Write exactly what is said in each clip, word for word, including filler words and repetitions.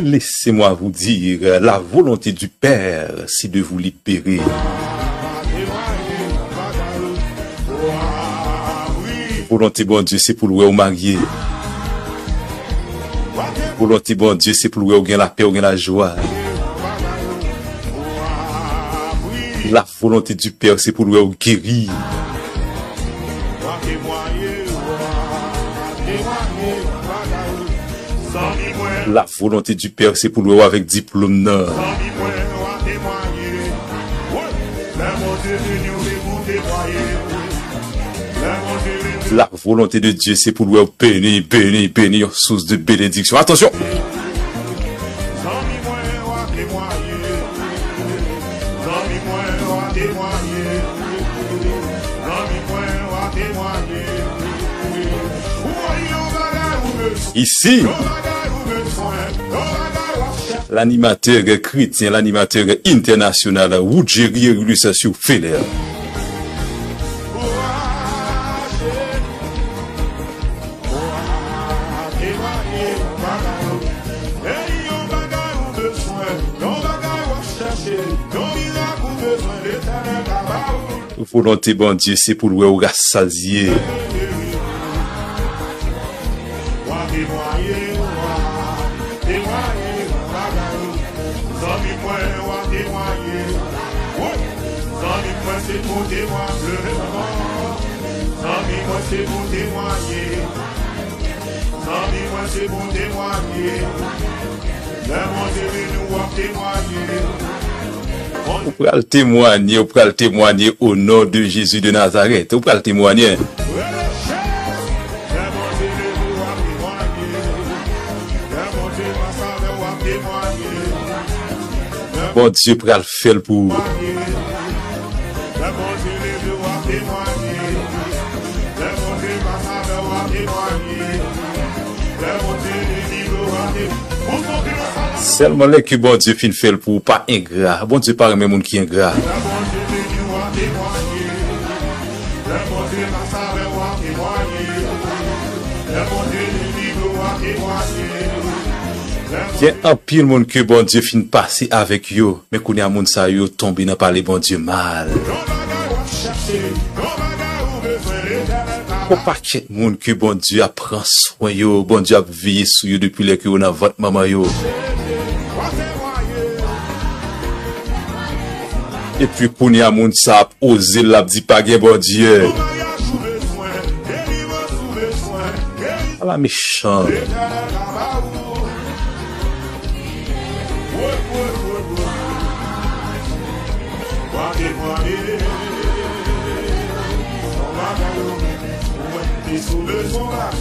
Laissez-moi vous dire, la volonté du Père, c'est de vous libérer. Volonte Bondye, se pou l wè w marye. Volonte Bondye, se pou l wè w gen lapè, w gen lajwa. La volonté du Père, se pou l wè w geri. La volonté du Père, se pou l wè w avèk diplòm nan. La volonté de Dieu, se pou l wè w beni, beni, beni, yon sous de bénédiction. Atansyon! Isi, l'animateur chrétien, l'animateur international, Woodjery Erulus sur Feler. Volonte Bondye, se pou l wè w rasyalize. Ou pral temwanye, ou pral temwanye au nom de Jésus de Nazareth. Ou pral temwanye. Bondye pral fè l pou ou. Sèlman lè ke Bondye fin fè l pou ou, pa engra. Bondye pa renmen moun ki engra. Gen anpil moun ke Bondye fin pase avèk yo, men kounye a moun sa yo tonbe nan pale Bondye mal. Yon pakèt moun ke Bondye ap pran swen yo, Bondye ap veye sou yo depi lè ke yo nan vant manman yo. Epi kounye a moun sa ap oze l, l ap di pa gen Bondye. Ala mechan.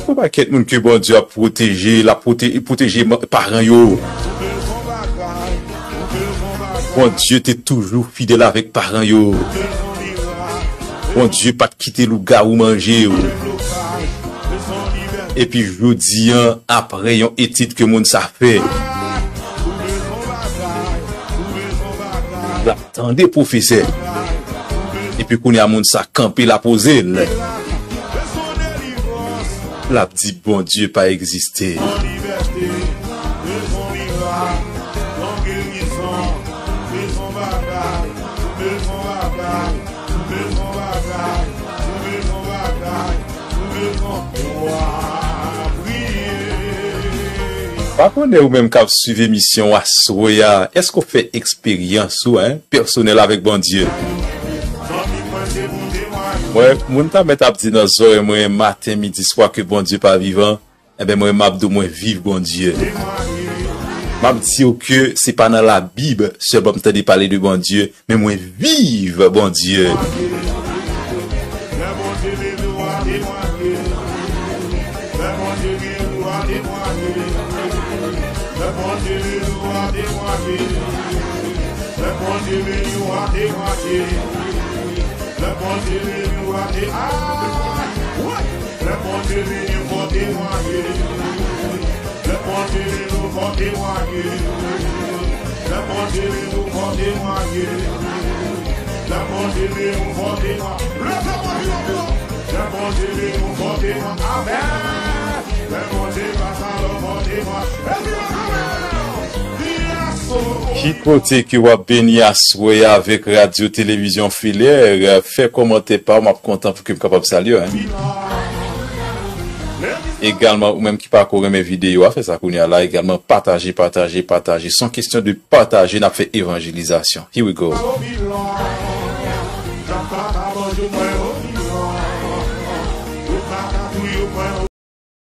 Yon pakèt moun ke Bondye ap pwoteje, l ap pwote-, pwoteje ma-, paran yo. Bondye te toujou fidèl avèk paran yo. Bondye pa t kite lougawou manje yo. Epi jodi a, apre yon etid ke moun sa fè, l ap tande pwofesè. Epi kounye a moun sa kanpe, l ap oze l. L ap di Bondye pa egziste. Pa konnen ou menm k ap swiv emisyon aswè a, èske w fè eksperyans ou, en, pèsonèl avèk Bondye? Mwen, moun ta mèt ap di nan zòrèy mwen maten, midi, swa ke Bondye pa vivan, enben mwen, m ap di w mwen viv Bondye. M ap di w ke se pa nan Labib sèlman m tande pale de Bondye, men mwen viv Bondye. Lè Bondye vini, nou fò temwaye. Lè Bondye vini, nou fò temwaye. Lè Bondye vini, nou fò temwaye. Lè Bondye vini, nou fò temwaye. Lè Bondye vini, nou fò temwaye. Amèn. Lè Bondye pase, nou fò temwaye. Epi, amèn. Ki kote ke w ap beni aswè a avèk Radyo Televizyon Filè? Fè kòmantè pa w, m ap kontan pou ke m kapab salye w, en. Egalman, ou menm ki pako renmen videyo a, fè sa kounye a la. Egalman, pataje, pataje, pataje. Se yon kesyon de pataje, n ap fè evanjelizasyon. Here we go.